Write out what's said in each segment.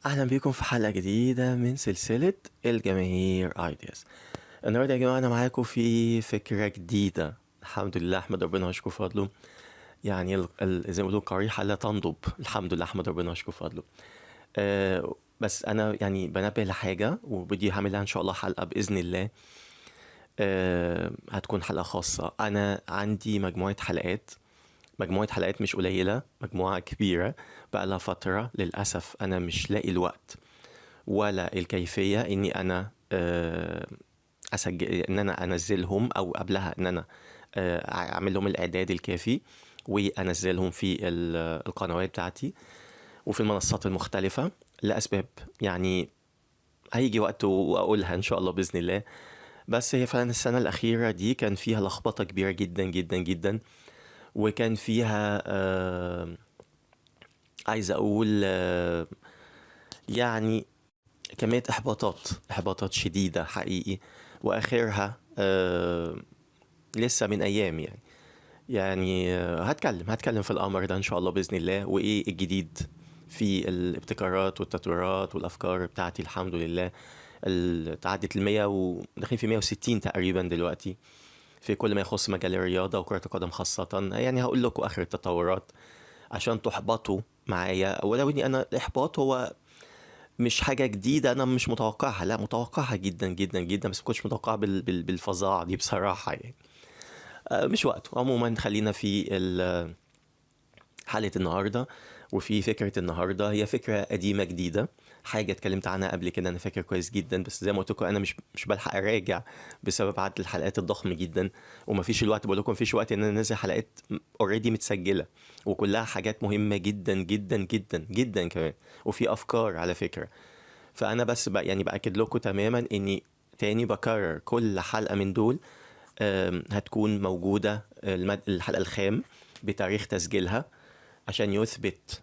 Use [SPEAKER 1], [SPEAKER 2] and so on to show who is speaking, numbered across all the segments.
[SPEAKER 1] اهلا بيكم في حلقة جديدة من سلسلة الجماهير ideas. النهارده يا جماعة انا معاكم في فكرة جديدة، الحمد لله، احمد ربنا واشكر فضله. يعني زي ما بيقولوا قريحه لا تنضب، الحمد لله احمد ربنا واشكر فضله. بس انا يعني بنبه لحاجة، ودي هعملها ان شاء الله حلقة باذن الله، هتكون حلقة خاصة. انا عندي مجموعة حلقات، مجموعة حلقات مش قليلة، مجموعة كبيرة بقى لها فترة. للأسف أنا مش لاقي الوقت ولا الكيفية إني أنا أسجل، إن أنا أنزلهم، أو قبلها إن أنا أعمل لهم الإعداد الكافي وأنزلهم في القنوات بتاعتي وفي المنصات المختلفة، لأسباب يعني هيجي وقت وأقولها إن شاء الله بإذن الله. بس هي فعلا السنة الأخيرة دي كان فيها لخبطة كبيرة جدا جدا جدا، وكان فيها عايز أقول يعني كمية إحباطات شديدة حقيقي، وآخرها لسه من أيام يعني هتكلم في الأمر ده إن شاء الله بإذن الله، وإيه الجديد في الابتكارات والتطويرات والأفكار بتاعتي. الحمد لله تعدت المية وداخلين في 160 تقريبا دلوقتي في كل ما يخص مجال الرياضة وكرة القدم خاصة. يعني هقول لكم آخر التطورات عشان تحبطوا معايا، ولو إني أنا الإحباط هو مش حاجة جديدة أنا مش متوقعها، لا متوقعها جدا جدا جدا، بس ما كنتش متوقعها بالفظاعة دي بصراحة يعني. مش وقته. عموما خلينا في حلقة النهاردة وفي فكرة النهاردة. هي فكرة قديمة جديدة، حاجة اتكلمت عنها قبل كده أنا فاكر كويس جدا، بس زي ما قلت لكم أنا مش بلحق أراجع بسبب عدد الحلقات الضخم جدا، ومفيش الوقت. بقول لكم مفيش وقت إن أنا أنزل حلقات already متسجلة وكلها حاجات مهمة جدا جدا جدا جدا كمان، وفي أفكار على فكرة. فأنا بس يعني بأكد لكم تماما إني تاني بكرر كل حلقة من دول، هتكون موجودة الحلقة الخام بتاريخ تسجيلها، عشان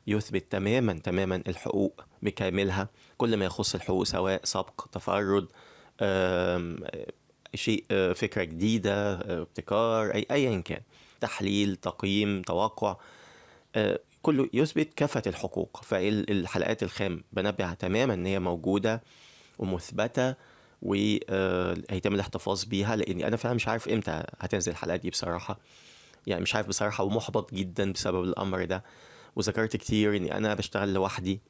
[SPEAKER 1] يثبت تماما تماما الحقوق بكاملها، كل ما يخص الحقوق سواء سبق، تفرد، شيء، فكرة جديدة، ابتكار، أيا كان، تحليل، تقييم، توقع، كله يثبت كافة الحقوق. فالحلقات الخام بنبه تماما إن هي موجودة ومثبتة و، هيتم الاحتفاظ بيها، لأني أنا فعلا مش عارف إمتى هتنزل الحلقات دي بصراحة، يعني مش عارف بصراحة، ومحبط جدا بسبب الأمر ده. وذكرت كتير إني أنا بشتغل لوحدي،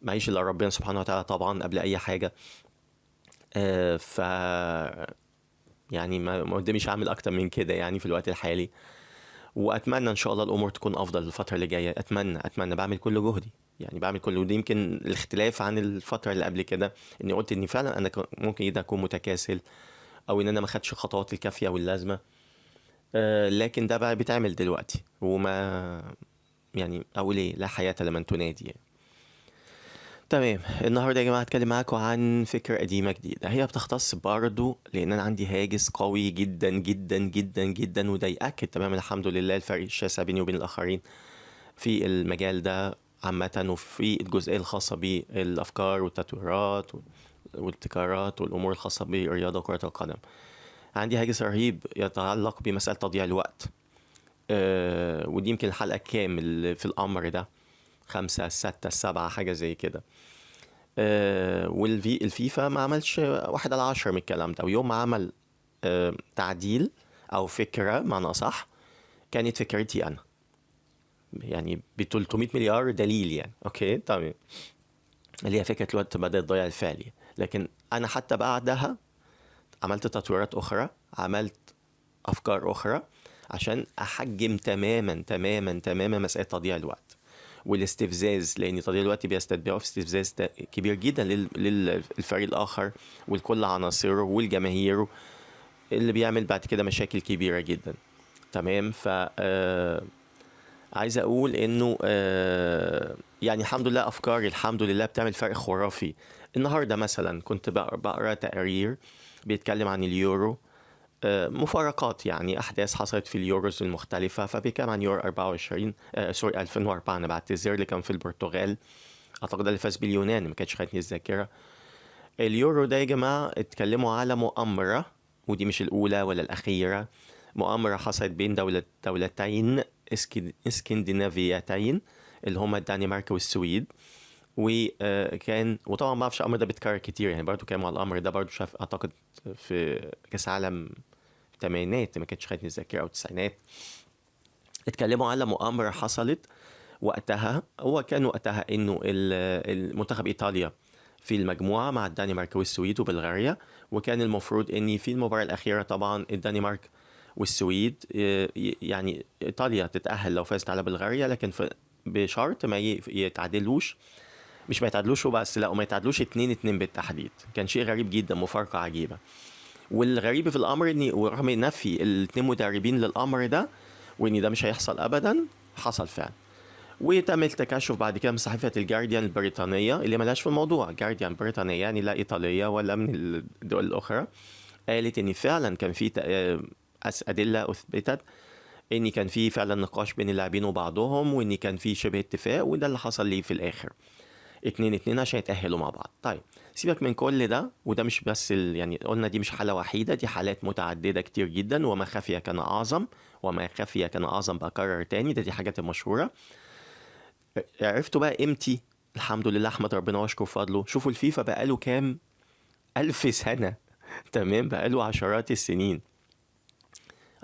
[SPEAKER 1] معيش إلا ربنا سبحانه وتعالى طبعا قبل أي حاجة، ف يعني ما قداميش أعمل أكتر من كده يعني في الوقت الحالي. وأتمنى إن شاء الله الأمور تكون أفضل الفترة اللي جاية، أتمنى، بعمل كل جهدي، يعني بعمل كل جهدي. يمكن الاختلاف عن الفترة اللي قبل كده إني قلت إني فعلا أنا ممكن جدا أكون متكاسل، أو إن أنا ما خدتش الخطوات الكافية واللازمة، لكن ده بقى بيتعمل دلوقتي، وما يعني أقول إيه، لا حياة لمن تنادي يعني. تمام. النهارده يا جماعة هتكلم معاكم عن فكرة قديمة جديدة، هي بتختص برضو لأن أنا عندي هاجس قوي جدا جدا جدا جدا، وده يأكد تماما الحمد لله الفرق الشاسع بيني وبين الآخرين في المجال ده عامة، وفي الجزئية الخاصة بالأفكار والتطويرات والابتكارات والأمور الخاصة بالرياضة وكرة القدم. عندي هاجس رهيب يتعلق بمسألة تضييع الوقت، ودي يمكن الحلقة كامل في الأمر ده، 5 6 7 حاجة زي كده. الفيفا ما عملش 1 على 10 من الكلام ده، ويوم ما عمل تعديل أو فكرة معنى أصح، كانت فكرتي أنا يعني ب 300 مليار دليل يعني. أوكي تمام، اللي هي فكرة الوقت بدأت تضيع الفعلي. لكن أنا حتى بعدها عملت تطويرات أخرى، عملت أفكار أخرى عشان أحجم تماما تماما تماما مسألة تضييع الوقت والاستفزاز، لأن تضييع الوقت بيستتبعه في استفزاز كبير جدا للفريق الآخر ولكل عناصره والجماهيره، اللي بيعمل بعد كده مشاكل كبيرة جدا. تمام. عايز أقول إنه، الحمد لله أفكاري الحمد لله بتعمل فرق خرافي. النهاردة مثلا كنت بقرأ تقرير بيتكلم عن اليورو، مفارقات يعني أحداث حصلت في اليوروز المختلفة، فبيتكلم عن يورو أربعة وعشرين، سوري، ألفين وأربعة، أنا بعتذر، اللي كان في البرتغال، أعتقد اللي فاز باليونان، ما كانتش خدتني الذاكرة. اليورو ده يا جماعة اتكلموا على مؤامرة، ودي مش الأولى ولا الأخيرة، مؤامرة حصلت بين دولتين اسكندنافيتين اللي هما الدنمارك والسويد. وكان، وطبعا ما اعرفش الامر ده بيتكرر كتير يعني، برضو كان مع الامر ده برضو شاف اعتقد في كاس عالم الثمانينات، ما كانتش خدتني الذاكرة، او التسعينات، اتكلموا على مؤامرة حصلت وقتها. هو كان وقتها انه المنتخب ايطاليا في المجموعة مع الدنمارك والسويد وبلغاريا، وكان المفروض ان في المباراة الاخيرة طبعا الدنمارك والسويد يعني ايطاليا تتاهل لو فازت على بلغاريا، لكن بشرط ما يتعادلوش، مش ما يتعادلوش وبس، لا، وما يتعادلوش 2-2 بالتحديد. كان شيء غريب جدا، مفارقه عجيبة. والغريب في الامر ان ورغم نفي الاثنين مدربين للامر ده وان ده مش هيحصل ابدا، حصل فعلا. وتم التكشف بعد كده من صحيفة الجارديان البريطانية اللي ملهاش في الموضوع، جارديان بريطانية يعني لا إيطالية ولا من الدول الأخرى، قالت إن فعلا كان في أدلة أثبتت إن كان في فعلا نقاش بين اللاعبين وبعضهم، وإن كان في شبه اتفاق، وده اللي حصل ليه في الآخر 2-2 عشان يتأهلوا مع بعض. طيب سيبك من كل ده، وده مش بس يعني قلنا دي مش حالة وحيدة، دي حالات متعددة كتير جدا، وما خفي كان أعظم، وما خفي كان أعظم بكرر تاني، ده دي حاجات المشهورة. عرفتوا بقى قيمتي؟ الحمد لله، احمد ربنا واشكر فضله. شوفوا الفيفا بقاله كام ألف سنة، تمام، بقاله عشرات السنين،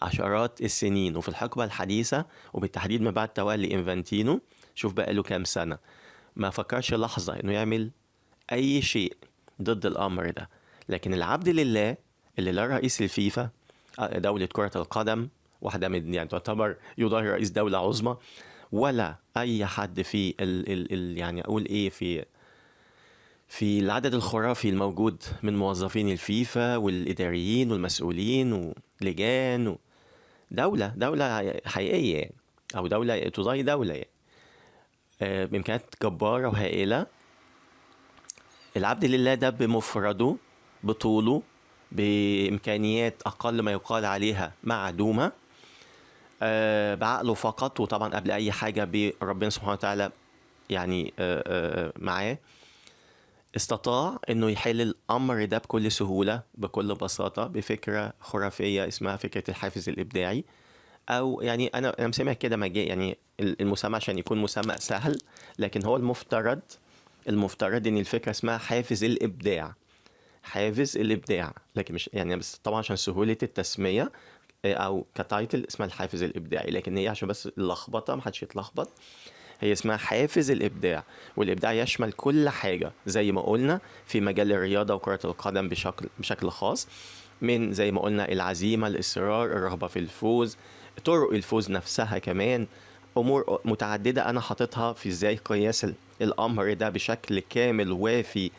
[SPEAKER 1] عشرات السنين، وفي الحقبة الحديثة وبالتحديد ما بعد تولي إنفانتينو، شوف بقاله كام سنة ما فكرش لحظة إنه يعمل أي شيء ضد الأمر ده. لكن العبد لله اللي لا رئيس الفيفا، دولة كرة القدم، واحدة من يعني تعتبر يضاهي رئيس دولة عظمى، ولا أي حد في ال ال ال يعني أقول إيه، في العدد الخرافي الموجود من موظفين الفيفا والإداريين والمسؤولين ولجان دولة حقيقية يعني، أو دولة تضاهي دولة يعني، بإمكانيات جبارة وهائلة. العبد لله ده بمفرده، بطوله، بإمكانيات أقل ما يقال عليها معدومة، بعقله فقط، وطبعا قبل أي حاجة بربنا سبحانه وتعالى يعني معاه، استطاع إنه يحل الأمر ده بكل سهولة، بكل بساطة، بفكرة خرافية اسمها فكرة الحافز الإبداعي، أو يعني أنا مسميها كده مجال، يعني المسمى عشان يكون مسمى سهل، لكن هو المفترض إن الفكرة اسمها حافز الإبداع، حافز الإبداع، لكن مش يعني بس طبعا عشان سهولة التسمية أو كتايتل اسمها الحافز الإبداعي، لكن هي عشان بس اللخبطة محدش يتلخبط، هي اسمها حافز الإبداع. والإبداع يشمل كل حاجة زي ما قلنا في مجال الرياضة وكرة القدم بشكل خاص، من زي ما قلنا العزيمة، الإصرار، الرغبة في الفوز، طرق الفوز نفسها كمان، أمور متعددة أنا حاططها في إزاي قياس الأمر ده بشكل كامل وافي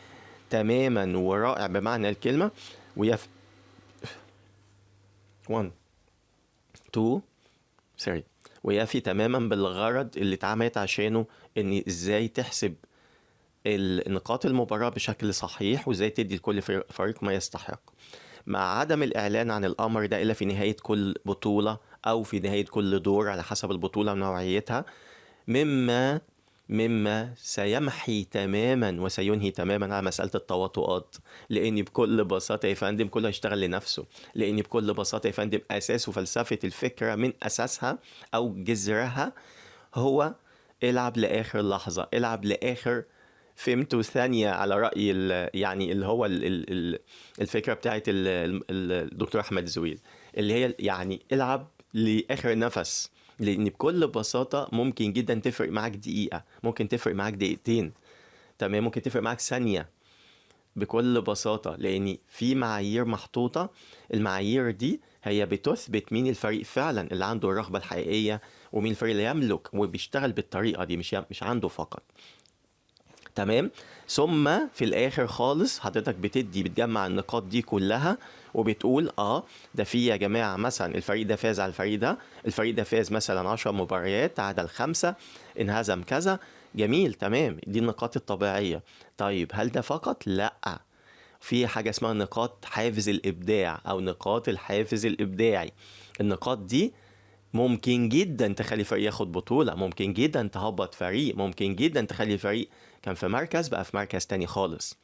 [SPEAKER 1] تماما ورائع بمعنى الكلمة. 1 2 3 ويفي تماما بالغرض اللي اتعملت عشانه، ان ازاي تحسب نقاط المباراة بشكل صحيح، وازاي تدي لكل فريق ما يستحق، مع عدم الإعلان عن الأمر ده إلا في نهاية كل بطولة أو في نهاية كل دور على حسب البطولة ونوعيتها، مما سيمحي تماما وسينهي تماما على مسألة التواطؤات. لأن بكل بساطة يا فندم كله هيشتغل لنفسه، لأن بكل بساطة يا فندم أساس وفلسفة الفكرة من أساسها أو جذرها هو العب لآخر لحظة، العب لآخر فهمته ثانية، على رأي يعني اللي هو الفكرة بتاعت الدكتور أحمد زويل، اللي هي يعني العب لآخر نفس، لأن بكل بساطة ممكن جدا تفرق معاك دقيقة، ممكن تفرق معاك دقيقتين، تمام، ممكن تفرق معاك ثانية بكل بساطة، لأن في معايير محطوطة، المعايير دي هي بتثبت مين الفريق فعلا اللي عنده الرغبة الحقيقية، ومين الفريق اللي يملك وبيشتغل بالطريقة دي، مش عنده فقط، تمام. ثم في الآخر خالص حضرتك بتجمع النقاط دي كلها وبتقول ده في يا جماعة مثلا الفريق ده فاز على الفريق ده، الفريق ده فاز مثلا 10 مباريات، تعادل 5، انهزم كذا، جميل تمام، دي النقاط الطبيعية. طيب هل ده فقط؟ لا، في حاجة اسمها نقاط حافز الإبداع أو نقاط الحافز الإبداعي. النقاط دي ممكن جدا تخلي فريق ياخد بطولة، ممكن جدا تهبط فريق، ممكن جدا تخلي فريق كان في مركز بقى في مركز تاني خالص،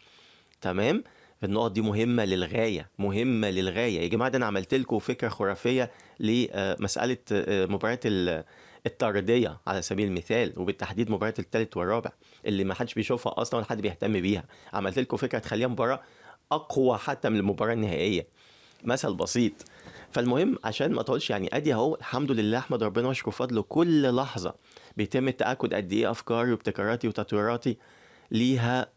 [SPEAKER 1] تمام. النقط دي مهمة للغاية، مهمة للغاية يا جماعة. ده أنا عملت لكم فكرة خرافية لمسألة مباراة الطرديه على سبيل المثال، وبالتحديد مباراة الثالث والرابع اللي ما حدش بيشوفها اصلا ولا حد بيهتم بيها. عملت لكم فكرة تخليها مباراة اقوى حتى من المباراة النهائية، مثل بسيط. فالمهم عشان ما اطولش يعني، ادي اهو الحمد لله، احمد ربنا واشكر فضله، كل لحظة بيتم التاكد قد ايه افكاري وابتكاراتي وتطويراتي ليها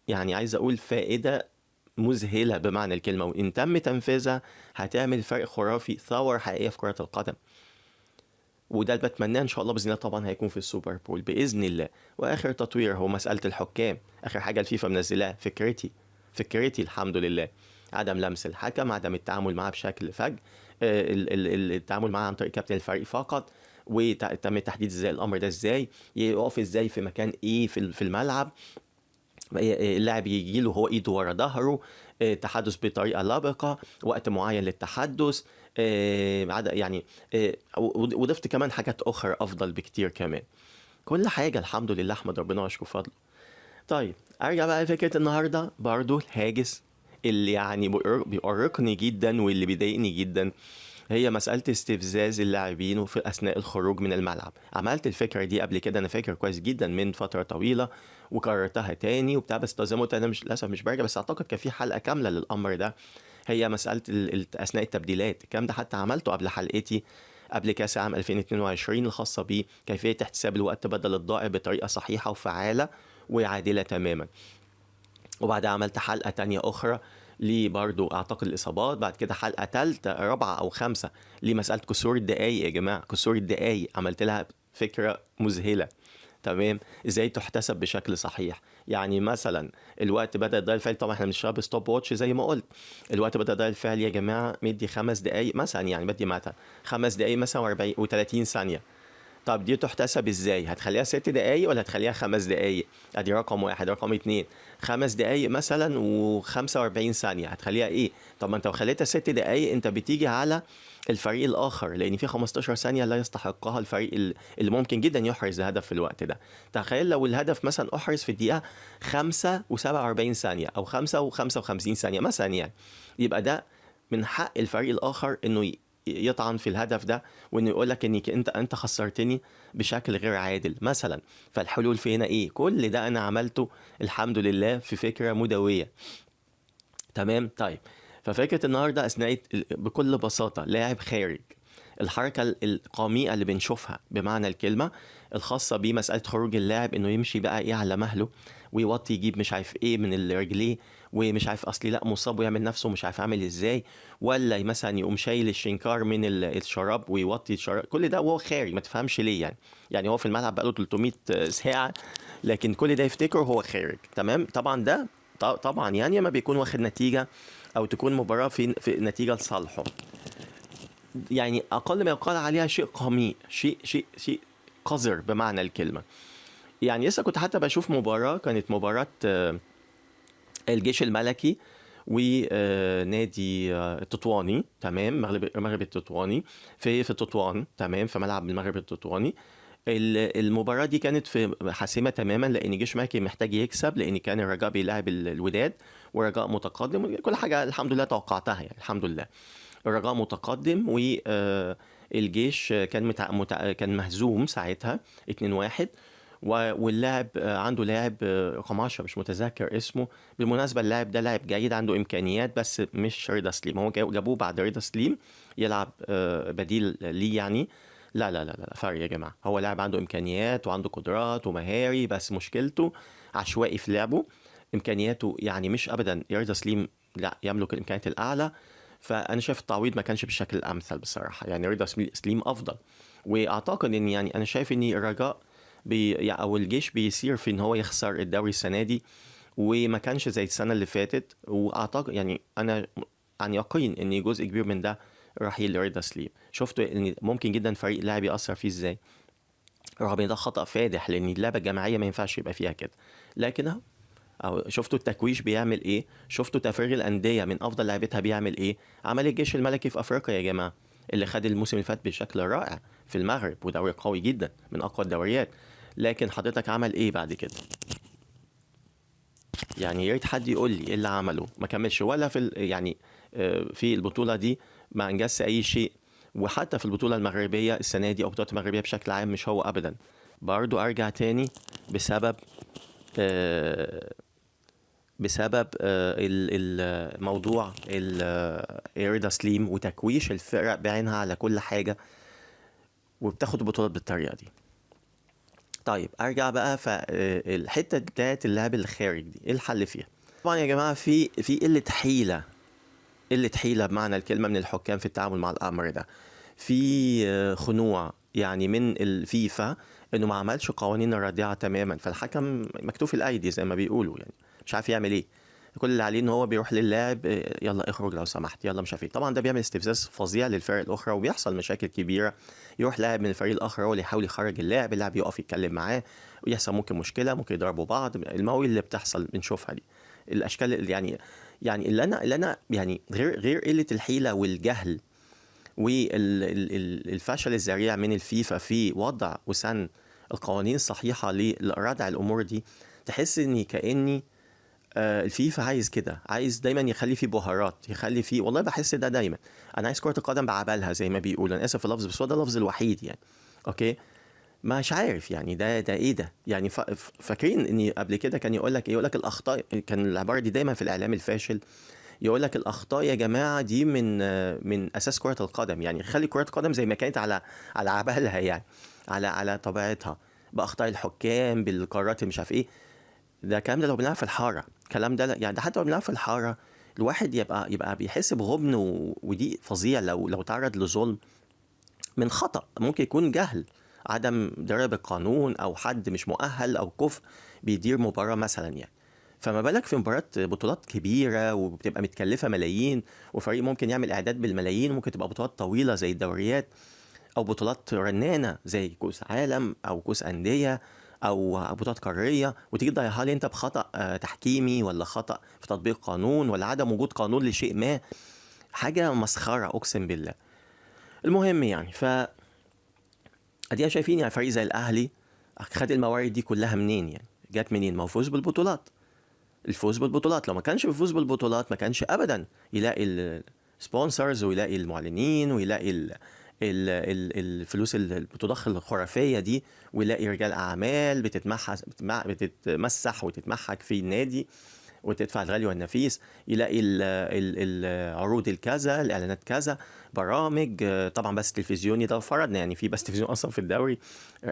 [SPEAKER 1] يعني عايز اقول فائدة مذهلة بمعنى الكلمة، وان تم تنفيذها هتعمل فرق خرافي، ثورة حقيقية في كره القدم. وده اللي بتمناه ان شاء الله باذن الله، طبعا هيكون في السوبر بول باذن الله. واخر تطوير هو مسالة الحكام، اخر حاجة الفيفا منزلاها، فكرتي الحمد لله، عدم لمس الحكم، عدم التعامل معاه بشكل فج، التعامل معاه عن طريق كابتن الفريق فقط، وتم تحديد ازاي الامر ده، ازاي يقف، ازاي في مكان ايه في الملعب، اللاعب يجي له هو ايده ورا ظهره، تحدث بطريقة لبقه، وقت معين للتحدث، يعني وضفت كمان حاجات اخرى افضل بكتير كمان. كل حاجة الحمد لله، احمد ربنا واشكر فضله. طيب ارجع بقى لفكرة النهارده، برضو الهاجس اللي يعني بيؤرقني جدا واللي بيضايقني جدا، هي مسألة استفزاز اللاعبين وفي أثناء الخروج من الملعب. عملت الفكرة دي قبل كده، أنا فاكر كويس جدا من فترة طويلة، وكررتها تاني وبتاع، بس زي ما قلت أنا مش للأسف مش برجع، بس أعتقد كان في حلقة كاملة للأمر ده، هي مسألة أثناء التبديلات. الكلام ده حتى عملته قبل حلقتي قبل كأس عام 2022 الخاصة بكيفية احتساب الوقت بدل الضائع بطريقة صحيحة وفعالة وعادلة تماما. وبعدها عملت حلقة تانية أخرى ليه برضو أعتقد الإصابات، بعد كده حلقة تالتة رابعة أو خمسة لمسألة كسور الدقايق. يا جماعة كسور الدقايق عملت لها فكرة مذهلة، تمام، إزاي تحتسب بشكل صحيح. يعني مثلا الوقت بدأ يضيع الفعل، طبعا احنا بنشتغل ب stopwatch زي ما قلت، الوقت بدأ يضيع الفعل يا جماعة مدي 5 دقايق مثلا، يعني بدي مثلا 5 دقايق مثلا و40 و30 ثانية. طب دي تحتسب ازاي؟ هتخليها 6 دقايق ولا هتخليها 5 دقايق؟ ادي رقم 1. رقم 2، 5 دقايق مثلا و45 ثانية، هتخليها ايه؟ طب ما انت لو خليتها 6 دقايق انت بتيجي على الفريق الاخر، لان في 15 ثانية لا يستحقها الفريق اللي ممكن جدا يحرز هدف في الوقت ده. تخيل لو الهدف مثلا احرز في الدقيقة 5:47 ثانية او 5:55 ثانية مثلا، يعني يبقى ده من حق الفريق الاخر انه يطعن في الهدف ده، وانه يقول لك انك انت خسرتني بشكل غير عادل مثلا. فالحلول في هنا ايه؟ كل ده انا عملته الحمد لله في فكرة مدويه، تمام. طيب ففكره النهارده اثناء بكل بساطة لاعب خارج، الحركة القميئه اللي بنشوفها بمعنى الكلمة الخاصة بمسالة خروج اللاعب، انه يمشي بقى ايه على مهله ويوطي يجيب مش عارف ايه من رجليه، ومش عارف اصلي لا مصاب ويعمل نفسه مش عارف عامل ازاي، ولا مثلا يقوم شايل الشنكار من الشراب ويوطي الشراب، كل ده وهو خارج ما تفهمش ليه. يعني هو في الملعب بقاله 300 ساعة، لكن كل ده يفتكره هو خارج، تمام. طبعا ده طبعا يعني ما بيكون واخد نتيجة او تكون مباراة في نتيجة لصالحه، يعني اقل ما يقال عليها شيء قميء، شيء شيء شيء قذر بمعنى الكلمة. يعني لسه كنت حتى بشوف مباراة، كانت مباراة الجيش الملكي ونادي التطواني، تمام، المغرب التطواني في تطوان، تمام، في ملعب المغرب التطواني. المباراة دي كانت في حاسمة تماما، لأن الجيش الملكي محتاج يكسب، لأن كان الرجاء بيلاعب الوداد والرجاء متقدم، كل حاجة الحمد لله توقعتها يعني الحمد لله. الرجاء متقدم والجيش كان كان مهزوم ساعتها 2-1، واللاعب عنده لاعب رقم 10 مش متذكر اسمه بالمناسبة، اللاعب ده لاعب جيد عنده إمكانيات، بس مش رضا سليم، هو جابوه بعد رضا سليم يلعب بديل ليه يعني. لا لا لا لا فرق يا جماعة، هو لاعب عنده إمكانيات وعنده قدرات ومهاري، بس مشكلته عشوائي في لعبه، إمكانياته يعني مش أبدا رضا سليم لا يملك الإمكانيات الأعلى. فأنا شايف التعويض ما كانش بالشكل الأمثل بصراحة، يعني رضا سليم أفضل. وأعتقد إن يعني أنا شايف إن الرجاء أو الجيش بيسير في إن هو يخسر الدوري السنة دي، وما كانش زي السنة اللي فاتت. وأعتقد يعني أنا عن يقين إن جزء كبير من ده رحيل رضا سليم. شفتوا إن ممكن جدا فريق لاعب يأثر فيه إزاي، رغم إن ده خطأ فادح لأن اللعبة الجماعية ما ينفعش يبقى فيها كده، لكن أو شفتوا التكويش بيعمل إيه، شفتوا تفريغ الأندية من أفضل لعبتها بيعمل إيه. عمل الجيش الملكي في أفريقيا يا جماعة، اللي خد الموسم اللي فات بشكل رائع في المغرب، ودوري قوي جدا من أقوى الدوريات، لكن حضرتك عمل إيه بعد كده؟ يعني يا ريت حد يقول لي إيه اللي عمله. ما كملش ولا في يعني في البطولة دي، ما أنجزش أي شيء، وحتى في البطولة المغربية السنة دي او البطولات المغربية بشكل عام مش هو ابدا. برضو ارجع تاني بسبب بسبب الموضوع رضا سليم وتكويش الفرق بعينها على كل حاجة، وبتاخد البطولات بالطريقة دي. طيب ارجع بقى فالحته بتاعت اللاعب الخارج دي ايه الحل فيها؟ طبعا يا جماعة في قلة حيله، قلة حيله بمعنى الكلمة من الحكام في التعامل مع الامر ده. في خنوع يعني من الفيفا انه ما عملش قوانين رادعة تماما، فالحكم مكتوف الايدي زي ما بيقولوا، يعني مش عارف يعمل ايه. كل اللي عليه ان هو بيروح للاعب يلا اخرج لو سمحت، يلا مش عارف ايه. طبعا ده بيعمل استفزاز فظيع للفرق الاخرى، وبيحصل مشاكل كبيرة. يروح لاعب من الفريق الاخر هو اللي يحاول يخرج اللاعب، اللاعب يقف يتكلم معاه، ويحصل ممكن مشكلة، ممكن يضربوا بعض. المواويل اللي بتحصل بنشوفها دي، الاشكال اللي يعني اللي انا يعني غير قلة الحيلة والجهل والفشل الذريع من الفيفا في وضع وسن القوانين الصحيحة لردع الامور دي، تحس ان كاني الفيفا عايز كده، عايز دايما يخلي فيه بهارات، يخلي فيه، والله بحس ده دايما، انا عايز كرة القدم بعبالها زي ما بيقولوا. انا اسف في اللفظ بس هو ده اللفظ الوحيد يعني. okay، مش عارف يعني ده ايه ده يعني. فاكرين ان قبل كده كان يقول لك ايه؟ يقول لك الاخطاء، كان العبارة دي دايما في الاعلام الفاشل، يقول لك الاخطاء يا جماعة دي من اساس كرة القدم، يعني خلي كرة القدم زي ما كانت على عبالها يعني، على طبيعتها، باخطاء الحكام، بالقرارات مش عارف ايه. ده الكلام ده لو بنلعب في الحارة، الكلام ده يعني ده حتى لو بنلعب في الحارة الواحد يبقى بيحس بغبن وضيق فظيع لو تعرض لظلم من خطأ، ممكن يكون جهل، عدم دراية بالقانون، او حد مش مؤهل او كفء بيدير مباراة مثلا يعني. فما بالك في مباراة بطولات كبيرة وبتبقى متكلفة ملايين، وفريق ممكن يعمل إعداد بالملايين، وممكن تبقى بطولات طويلة زي الدوريات، أو بطولات رنانة زي كؤوس عالم أو كؤوس أندية أو بطولات قارية، وتيجي تضيعها لي أنت بخطأ تحكيمي، ولا خطأ في تطبيق قانون، ولا عدم وجود قانون لشيء ما. حاجة مسخرة أقسم بالله. المهم يعني أدينا شايفين يعني فريق زي الأهلي خد الموارد دي كلها منين؟ يعني جت منين؟ ما هو فوز بالبطولات. الفوز بالبطولات، لو ما كانش بيفوز بالبطولات ما كانش أبدا يلاقي ال sponsors ويلاقي المعلنين ويلاقي الفلوس اللي بتضخ الخرافية دي، ويلاقي رجال أعمال بتتمسح وتتمحك في النادي وتدفع الغالي والنفيس، يلاقي العروض الكذا، الإعلانات كذا، برامج، طبعا بس تلفزيوني، ده فرضنا يعني في بس تلفزيون أصلا في الدوري،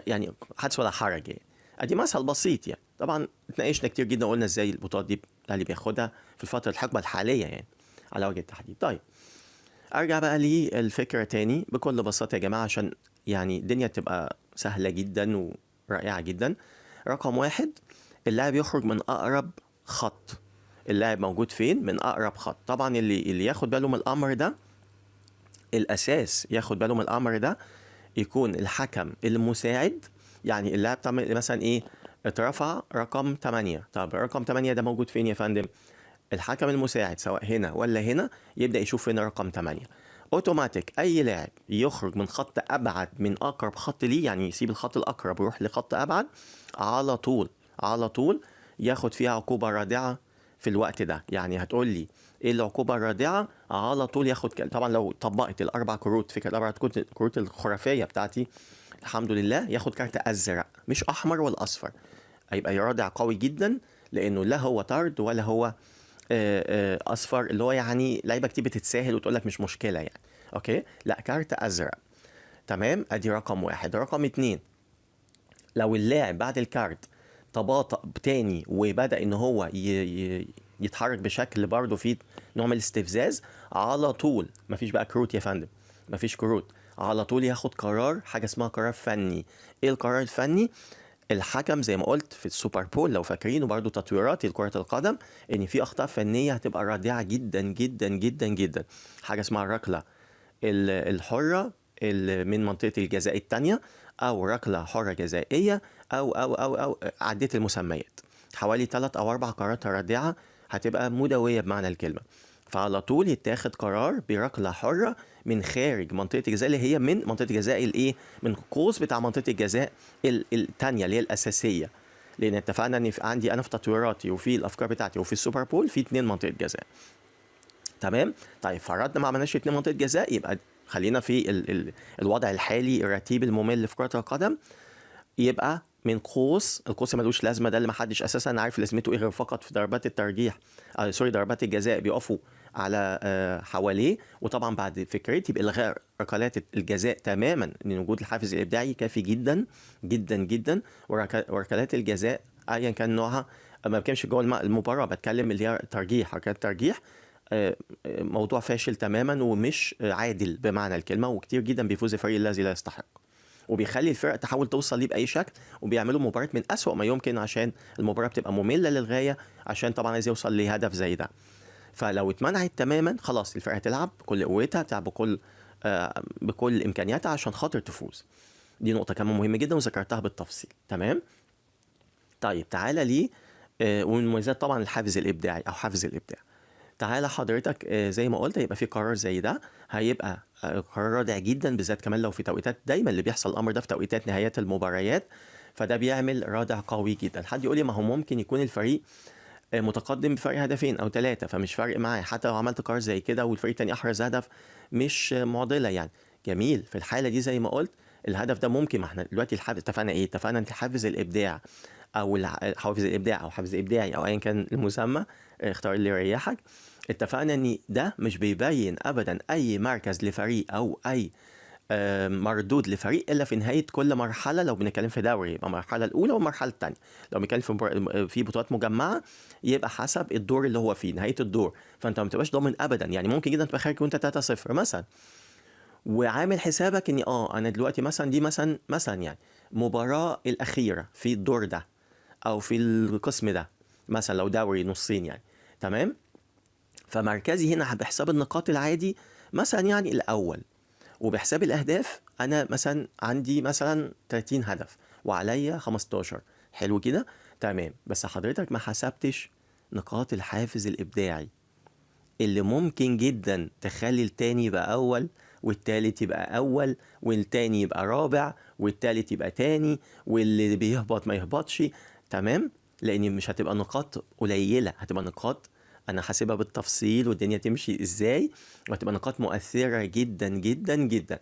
[SPEAKER 1] يعني حدث ولا حرج يعني. ادي مثل بسيط يعني. طبعا اتناقشنا كتير جدا وقلنا ازاي البطولات دي الاهلي بياخدها في الفترة الحقبة الحالية يعني على وجه التحديد. طيب ارجع بقى للفكرة تاني بكل بساطة يا جماعة، عشان يعني الدنيا تبقى سهلة جدا ورائعة جدا. رقم واحد، اللاعب يخرج من اقرب خط. اللاعب موجود فين؟ من اقرب خط. طبعا اللي ياخد باله من الامر ده، الاساس ياخد باله من الامر ده يكون الحكم المساعد. يعني اللاعب تعمل مثلا ايه، اترفع رقم 8، طب رقم 8 ده موجود فين يا فندم؟ الحكم المساعد سواء هنا ولا هنا يبدأ يشوف فين رقم 8. اوتوماتيك اي لاعب يخرج من خط ابعد من اقرب خط ليه، يعني يسيب الخط الاقرب ويروح لخط ابعد، على طول على طول ياخد فيها عقوبة رادعة في الوقت ده. يعني هتقول لي ايه العقوبة الرادعة؟ على طول ياخد طبعا لو طبقت الاربع كروت، فكرة الاربع كروت الخرافية بتاعتي الحمد لله، ياخد كارت ازرق مش احمر ولا اصفر، هيبقى يرادع قوي جدا، لانه لا هو طرد ولا هو اصفر، اللي هو يعني لعيبة كتير بتتساهل وتقول لك مش مشكلة يعني. okay، لا كارت ازرق، تمام. ادي رقم واحد. رقم اتنين، لو اللاعب بعد الكارت تباطأ تاني وبدأ ان هو يتحرك بشكل برضه فيه نوع من الاستفزاز، على طول مفيش بقى كروت يا فندم، مفيش كروت، على طول ياخد قرار، حاجة اسمها قرار فني. ايه القرار الفني؟ الحكم زي ما قلت في السوبر بول لو فاكرين، وبرضه تطويرات لكرة القدم، ان في اخطاء فنية هتبقى رادعة جدا جدا جدا جدا. حاجة اسمها الركلة الحرة من منطقة الجزاء الثانية، او ركلة حرة جزائية، او او او او عديت المسميات، حوالي 3 أو 4 قرارات رادعة هتبقى مدوية بمعنى الكلمة. فعلى طول يتاخد قرار بركلة حرة من خارج منطقة الجزاء، اللي هي من منطقة الجزاء الايه، من القوس بتاع منطقة الجزاء الثانية اللي هي الأساسية، لأن اتفقنا إن عندي أنا في تطويراتي وفي الأفكار بتاعتي وفي السوبر بول في 2 منطقة جزاء، تمام. طيب فرضنا ما عملناش 2 منطقة جزاء، يبقى خلينا في الوضع الحالي الرتيب الممل في كرة القدم، يبقى من قوس، القوس ملوش لازمه، ده اللي محدش اساسا عارف لازمته ايه غير فقط في ضربات الترجيح، sorry ضربات الجزاء، بيقفوا على حواليه. وطبعا بعد فكرتي بالغاء ركلات الجزاء تماما، ان وجود الحافز الابداعي كافي جدا جدا جدا، وركلات الجزاء ايا كان نوعها ما بتكلمش جوه المباراه، بتكلم اللي هي ترجيح، ركلات ترجيح، موضوع فاشل تماما ومش عادل بمعنى الكلمه، وكتير جدا بيفوز الفريق الذي لا يستحق، وبيخلي الفرق تحاول توصل ليه باي شكل، وبيعملوا مباراة من أسوأ ما يمكن، عشان المباراة بتبقى مملة للغاية، عشان طبعا عايز يوصل لهدف زي ده. فلو اتمنعت تماما خلاص الفرقة هتلعب بكل قوتها، تلعب بكل امكانياتها عشان خاطر تفوز. دي نقطة كمان مهمة جدا وذكرتها بالتفصيل. تمام. طيب تعالى لي ومن مميزات طبعا الحافز الابداعي او حافز الابداع. تعالى حضرتك زي ما قلت هيبقى في قرار زي ده، هيبقى قرار رادع جدا، بالذات كمان لو في توقيتات، دايما اللي بيحصل الامر ده في توقيتات نهايات المباريات، فده بيعمل رادع قوي جدا. حد يقول لي ما هو ممكن يكون الفريق متقدم بفرق هدفين او 3، فمش فارق معاه حتى لو عملت قرار زي كده والفريق التاني احرز هدف، مش معضلة يعني. جميل، في الحالة دي زي ما قلت الهدف ده ممكن، ما احنا دلوقتي الحافز اتفقنا ايه؟ اتفقنا ان الحافز الابداع او حافز الابداع او حافز ابداعي او ايا كان المسمى، اختار اللي يريحك. اتفقنا ان ده مش بيبين ابدا اي مركز لفريق او اي مردود لفريق الا في نهاية كل مرحلة. لو بنتكلم في دوري يبقى المرحلة الاولى والمرحلة الثانية، لو بنتكلم في بطولات مجمعة يبقى حسب الدور اللي هو فيه، نهاية الدور. فانت ما بتبقاش ضامن ابدا، يعني ممكن جدا تبقى خارج وانت 3-0 مثلا، وعامل حسابك اني انا دلوقتي مثلا دي مثلا يعني مباراة الاخيرة في الدور ده او في القسم ده مثلا، لو دوري نصين يعني. تمام. فمركزي هنا بحساب النقاط العادي مثلا يعني الاول، وبحساب الاهداف انا مثلا عندي مثلا 30 هدف وعليا 15. حلو كده، تمام. بس حضرتك ما حسبتش نقاط الحافز الابداعي اللي ممكن جدا تخلي التاني يبقى اول، والتالت يبقى اول، والتاني يبقى رابع، والتالت يبقى تاني، واللي بيهبط ما يهبطش. تمام، لان مش هتبقى نقاط قليلة، هتبقى نقاط انا حاسبها بالتفصيل والدنيا تمشي ازاي، وهتبقى نقاط مؤثرة جدا جدا جدا.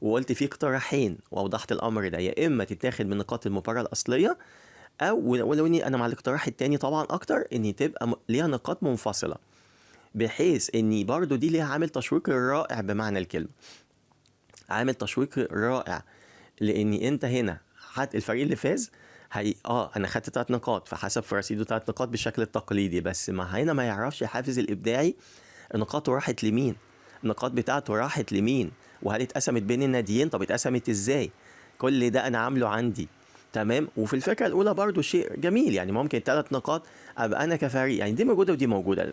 [SPEAKER 1] وقلت في اقتراحين واوضحت الامر ده، يا اما تتاخد من نقاط المباراة الاصلية، او ولو اني انا مع الاقتراح التاني طبعا اكتر، ان تبقى ليها نقاط منفصلة، بحيث ان برضو دي ليها عامل تشويقي رائع بمعنى الكلمة، عامل تشويقي رائع. لان انت هنا حتى الفريق اللي فاز هي انا خدت 3 نقاط، فحسب في رصيده 3 نقاط بالشكل التقليدي، بس ما هنا ما يعرفش الحافز الابداعي نقاطه راحت لمين، النقاط بتاعته راحت لمين، وهل اتقسمت بين الناديين، طب اتقسمت ازاي، كل ده انا عامله عندي. تمام. وفي الفكرة الاولى برضو شيء جميل، يعني ممكن 3 نقاط ابقى انا كفريق، يعني دي موجودة ودي موجودة،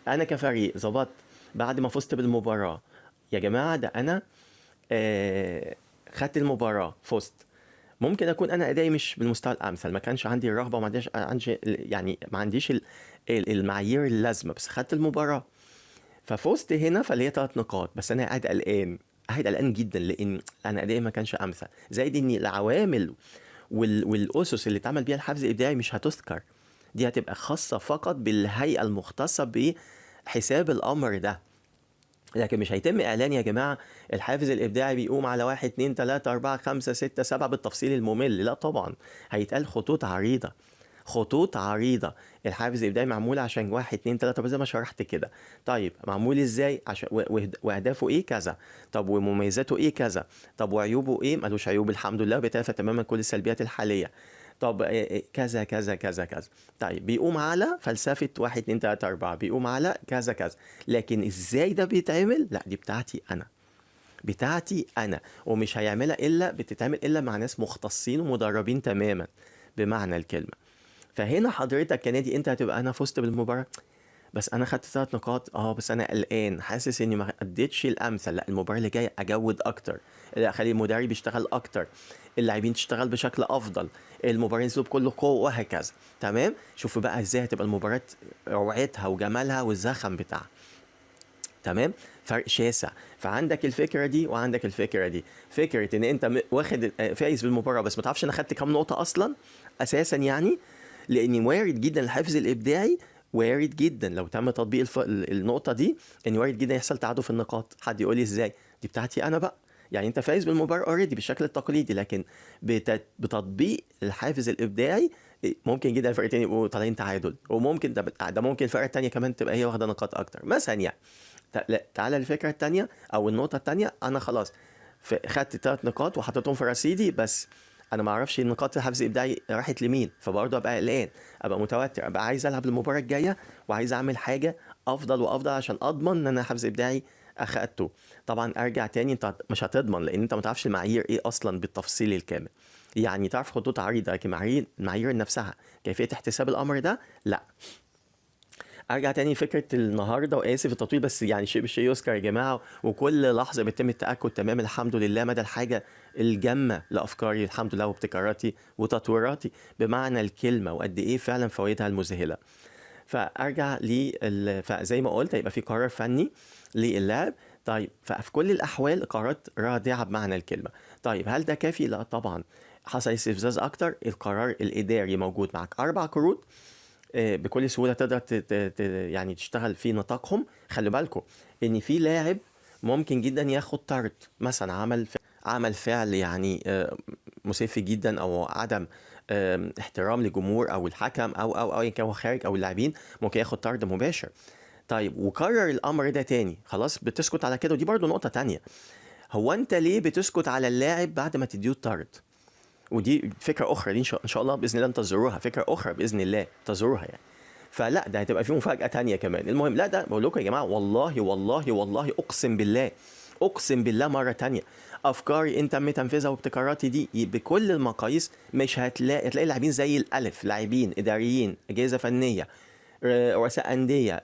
[SPEAKER 1] انا كفريق ظبطت بعد ما فزت بالمباراة، يا جماعة ده انا خدت المباراة فزت، ممكن اكون انا ادائي مش بالمستوى الامثل، ما كانش عندي الرغبة، وما عنديش يعني ما عنديش المعايير اللازمة، بس خدت المباراة ففزت هنا، فليا 3 نقاط، بس انا قاعد قلقان، قاعد قلقان جدا، لان انا ادائي ما كانش امثل، زائد ان العوامل والاسس اللي اتعمل بيها الحافز الابداعي مش هتذكر، دي هتبقى خاصة فقط بالهيئة المختصة بحساب الامر ده، لكن مش هيتم اعلان يا جماعة الحافز الابداعي بيقوم على 1 2 3 4 5 6 7 بالتفصيل الممل، لا طبعا هيتقال خطوط عريضة، خطوط عريضة، الحافز الابداعي معمول عشان 1 2 3 زي ما شرحت كده. طيب معمول ازاي؟ عشان واهدافه ايه كذا، طب ومميزاته ايه كذا، طب وعيوبه ايه؟ ملوش عيوب الحمد لله، بيتلافى تماما كل السلبيات الحالية، طب كذا كذا كذا كذا. طيب بيقوم على فلسفة 1 2 3 4، بيقوم على كذا كذا، لكن ازاي ده بيتعمل؟ لا دي بتاعتي انا، بتاعتي انا، ومش هيعملها الا بتتعمل الا مع ناس مختصين ومدربين تماما بمعنى الكلمة. فهنا حضرتك كنادي انت هتبقى انا فزت بالمباراة بس انا خدت 3 نقاط، بس انا قلقان، حاسس اني ما اديتش الامثل، لا المباراة اللي جاية اجود اكتر، لا اخلي المدرب يشتغل اكتر، اللاعبين تشتغل بشكل افضل، المباراة ينزلوا بكل قوة وهكذا. تمام. شوفوا بقى ازاي هتبقى المباراة روعتها وجمالها والزخم بتاعها. تمام، فرق شاسع. فعندك الفكرة دي وعندك الفكرة دي، فكرة ان انت واخد فايز بالمباراة بس ما تعرفش انا خدت كام نقطة اصلا اساسا، يعني لان وارد جدا الحافز الابداعي، وارد جدا لو تم تطبيق النقطة دي ان وارد جدا يحصل تعادل في النقاط. حد يقول لي ازاي؟ دي بتاعتي انا بقى. يعني انت فايز بالمباراة already بالشكل التقليدي، لكن بتطبيق الحافز الابداعي ممكن جدا الفرقتين يبقوا طالعين تعادل، وممكن ده ممكن الفرقة الثانية كمان تبقى هي واخده نقاط اكتر مثلا يعني. لا، تعالى الفكرة الثانية او النقطة الثانية، انا خلاص خدت 3 نقاط وحطيتهم في رصيدي، بس انا ما اعرفش النقاط الحافز الابداعي راحت لمين، فبرضه ابقى قلقان، ابقى متوتر، ابقى عايز العب المباراة الجاية وعايز اعمل حاجة افضل وافضل عشان اضمن ان انا حافز ابداعي اخدته. طبعا ارجع تاني، انت مش هتضمن لان انت ما تعرفش المعايير ايه اصلا بالتفصيل الكامل، يعني تعرف خطوط عريضة لكن المعايير نفسها كيفية احتساب الامر ده لا. ارجع تاني فكرة النهارده، واسف التطويل بس يعني شيء بالشيء يذكر يا جماعة، وكل لحظة بيتم التاكد تمام الحمد لله مدى الحاجة الجامه لافكاري الحمد لله وابتكاراتي وتطويراتي بمعنى الكلمة، وقد ايه فعلا فوائدها المذهلة. فارجع فزي ما قلت هيبقى في قرار فني للاعب. طيب ففي كل الاحوال قرارات رادعة بمعنى الكلمة. طيب هل ده كافي؟ لا طبعا. حصل استفزاز اكتر، القرار الاداري موجود معاك 4 كروت، بكل سهولة تقدر يعني تشتغل في نطاقهم. خلوا بالكم ان في لاعب ممكن جدا ياخد طرد مثلا، عمل فعل يعني مسيف جدا او عدم احترام للجمهور او الحكم او او او ايا كان هو خارج او اللاعبين، ممكن ياخد طرد مباشر. طيب وكرر الامر ده تاني، خلاص بتسكت على كده. ودي برضو نقطة تانية، هو انت ليه بتسكت على اللاعب بعد ما تديه الطرد؟ ودي فكرة اخرى، دي ان شاء الله باذن الله انتظروها، فكرة اخرى باذن الله انتظروها يعني. فلا ده هتبقى في مفاجاة تانية كمان. المهم لا ده بقول لكم يا جماعة والله والله والله اقسم بالله، اقسم بالله مرة تانية، افكاري ان تم تنفيذها وابتكاراتي دي بكل المقاييس مش هتلاقي لاعبين زي الالف، لاعبين اداريين، اجهزة فنية، رؤساء اندية،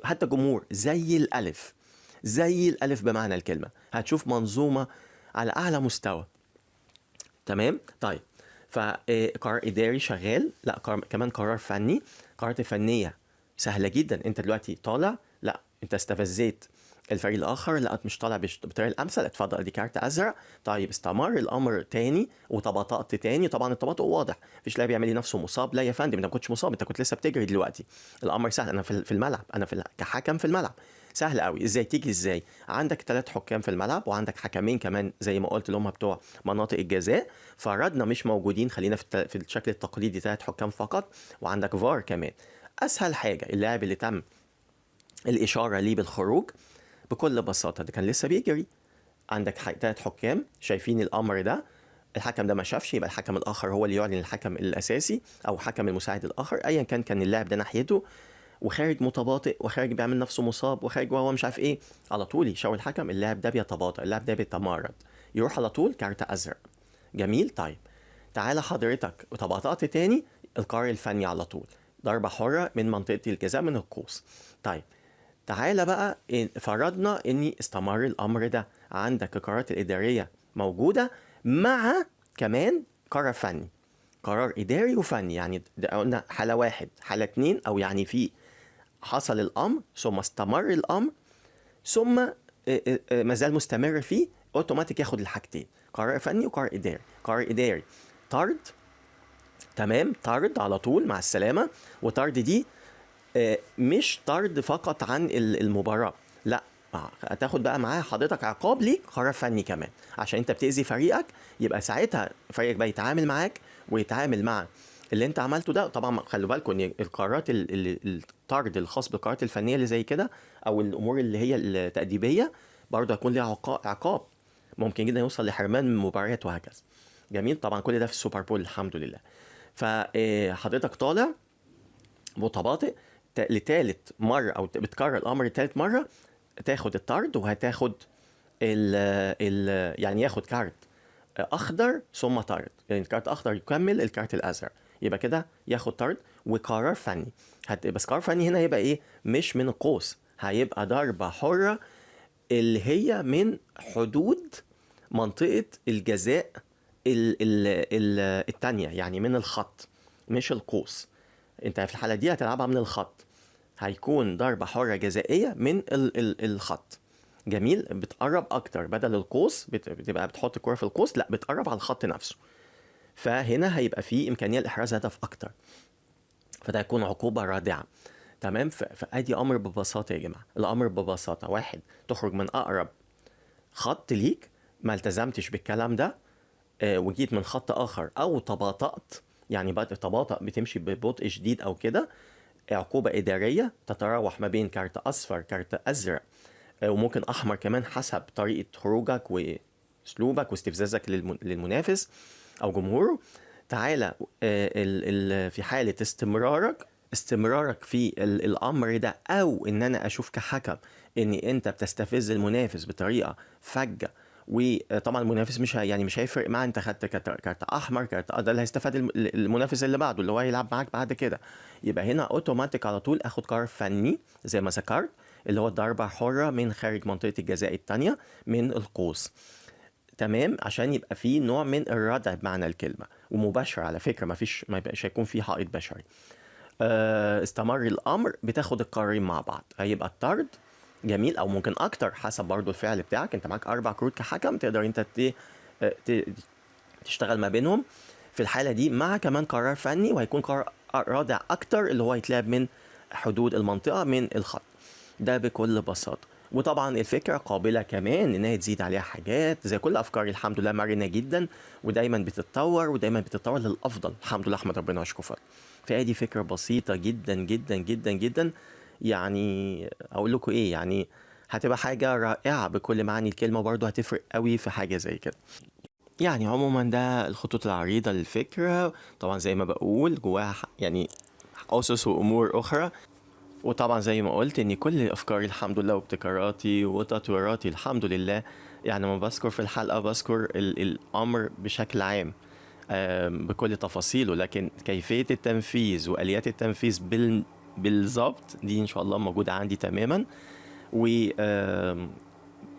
[SPEAKER 1] حتى جمهور زي الالف، زي الالف بمعنى الكلمة. هتشوف منظومة على اعلى مستوى. تمام؟ طيب فقرار اداري شغال، لا كمان قرار فني. قرارات فنية سهلة جدا، انت دلوقتي طالع، لا انت استفزيت الفريق الاخر، لا مش طالع بالطريقة الامثل، اتفضل ادي كارت ازرق. طيب استمر الامر تاني وتباطأت تاني، طبعا التباطؤ واضح، مفيش لاعب يعمل لي نفسه مصاب، لا يا فندم انت ما كنتش مصاب، انت كنت لسه بتجري دلوقتي. الامر سهل، انا في الملعب، انا كحكم في الملعب سهل قوي. ازاي تيجي؟ ازاي؟ عندك 3 حكام في الملعب وعندك حكمين كمان زي ما قلت اللي هم بتوع مناطق الجزاء، فردنا مش موجودين، خلينا في الشكل التقليدي 3 حكام فقط، وعندك فار كمان. اسهل حاجة اللاعب اللي تم الاشارة ليه بالخروج بكل بساطة، ده كان لسه بيجري، عندك 3 حكام شايفين الامر ده، الحكم ده ما شافش، يبقى الحكم الاخر هو اللي يعلن الحكم الاساسي او حكم المساعد الاخر ايا كان، كان اللاعب ده ناحيته وخارج متباطئ وخارج بيعمل نفسه مصاب وخارج وهو مش عارف ايه، على طول يشاور الحكم اللاعب ده بيتباطئ، اللاعب ده بيتمرد، يروح على طول كارت ازرق. جميل. طيب تعالى حضرتك وتباطأت تاني، القرار الفني على طول ضربة حرة من منطقة الجزاء من القوس. طيب تعالى بقى فرضنا ان استمر الامر ده، عندك القرارات الادارية موجودة مع كمان قرار فني، قرار اداري وفني، يعني ده قلنا حالة 1 حالة 2، او يعني في حصل الامر ثم استمر الامر ثم ما زال مستمر فيه، اوتوماتيك ياخد الحاجتين، قرار فني وقرار اداري. قرار اداري طرد، تمام، طرد على طول مع السلامة. وطرد دي مش طرد فقط عن المباراة، لا هتاخد بقى معاها حضرتك عقاب ليك قرار فني كمان، عشان انت بتأذي فريقك، يبقى ساعتها فريقك بقى يتعامل معاك ويتعامل مع اللي انت عملته ده. طبعا خلوا بالكم ان القرارات الطرد الخاص بالقرارات الفنية اللي زي كده او الامور اللي هي التأديبيه برضه هيكون ليها عقاب، ممكن جدا يوصل لحرمان من مباريات وهكذا. جميل. طبعا كل ده في السوبر بول الحمد لله. فحضرتك طالع متباطئ لتالت مرة او بتكرر الامر لتالت مرة، تاخد الطرد وهتاخد ال ال يعني ياخد كارت اخضر ثم طرد، يعني الكارت اخضر يكمل الكارت الازرق، يبقى كده ياخد طرد وقرار فني. بس قرار فني هنا هيبقى ايه؟ مش من القوس، هيبقى ضربة حرة اللي هي من حدود منطقة الجزاء التانية، يعني من الخط مش القوس. انت في الحالة دي هتلعبها من الخط، هيكون ضربة حرة جزائية من الخط. جميل. بتقرب اكتر، بدل القوس بتبقى بتحط الكرة في القوس، لا بتقرب على الخط نفسه، فهنا هيبقى في امكانية لاحراز هدف اكتر، فده هيكون عقوبة رادعة. تمام. فادي امر ببساطة يا جماعة، الامر ببساطة: واحد، تخرج من اقرب خط ليك، ما التزمتش بالكلام ده، وجيت من خط اخر او تباطأت، يعني بقى تباطأ بتمشي ببطء شديد او كده، عقوبة إدارية تتراوح ما بين كارت أصفر، كارت أزرق، وممكن أحمر كمان حسب طريقة خروجك وأسلوبك واستفزازك للمنافس أو جمهوره. تعالى في حالة استمرارك في الأمر ده، أو إن أنا أشوف كحكم إن أنت بتستفز المنافس بطريقة فجة، وطبعا المنافس مش هيفرق معاه انت خدت كارت احمر كارت، ده اللي هيستفاد المنافس اللي بعده اللي هو هيلعب معاك بعد كده. يبقى هنا اوتوماتيك على طول اخد قرار فني زي ما ذكرت، اللي هو ضربة حرة من خارج منطقة الجزاء الثانية من القوس، تمام، عشان يبقى في نوع من الردع بمعنى الكلمة، ومباشرة على فكرة، ما يبقاش هيكون في حائط بشري. استمر الأمر بتاخد القرارين مع بعض، هيبقى الطرد جميل أو ممكن أكتر حسب برضو الفعل بتاعك، أنت معاك 4 كروت كحكم تقدر أنت تشتغل ما بينهم في الحالة دي، مع كمان قرار فني، وهيكون قرار رادع أكتر اللي هو يتلعب من حدود المنطقة من الخط ده بكل بساطة. وطبعا الفكرة قابلة كمان إنها تزيد عليها حاجات، زي كل أفكاري الحمد لله مرنة جدا ودايما بتتطور، ودايما بتتطور للأفضل الحمد لله، أحمد ربنا وأشكره فضل. فأدي فكرة بسيطة جدا جدا جدا جدا، يعني أقول لكم إيه، يعني هتبقى حاجة رائعة بكل معاني الكلمة، برضو هتفرق قوي في حاجة زي كده. يعني عموما ده الخطوط العريضة للفكرة، طبعا زي ما بقول جواها يعني أسس وأمور أخرى، وطبعا زي ما قلت إن كل أفكاري الحمد لله وابتكاراتي وتطويراتي الحمد لله، يعني ما بذكر في الحلقة بذكر الأمر بشكل عام، بكل تفاصيله، لكن كيفية التنفيذ وآليات التنفيذ بالظبط دي إن شاء الله موجودة عندي تماما، و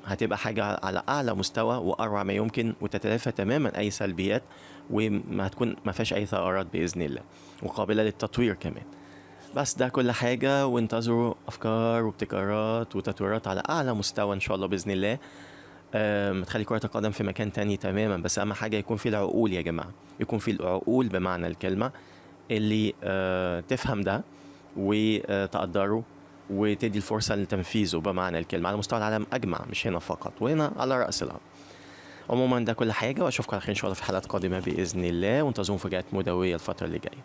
[SPEAKER 1] هتبقى حاجة على أعلى مستوى وأروع ما يمكن، وتتلافى تماما أي سلبيات، وما هتكون ما فيهاش أي ثغرات بإذن الله، وقابلة للتطوير كمان. بس ده كل حاجة، وانتظروا أفكار وابتكارات وتطويرات على أعلى مستوى إن شاء الله بإذن الله، تخلي كرة القدم في مكان تاني تماما. بس أهم حاجة يكون في العقول يا جماعة، يكون في العقول بمعنى الكلمة اللي تفهم ده وتقدره وتدي الفرصة لتنفيذه بمعنى الكلمة على مستوى العالم أجمع، مش هنا فقط، وهنا على رأس الأمر. عموما ده كل حاجة، وأشوفكم على خير إن شاء الله في حلقات قادمة بإذن الله، وانتظروا مفاجآت مدوية الفترة اللي جاية.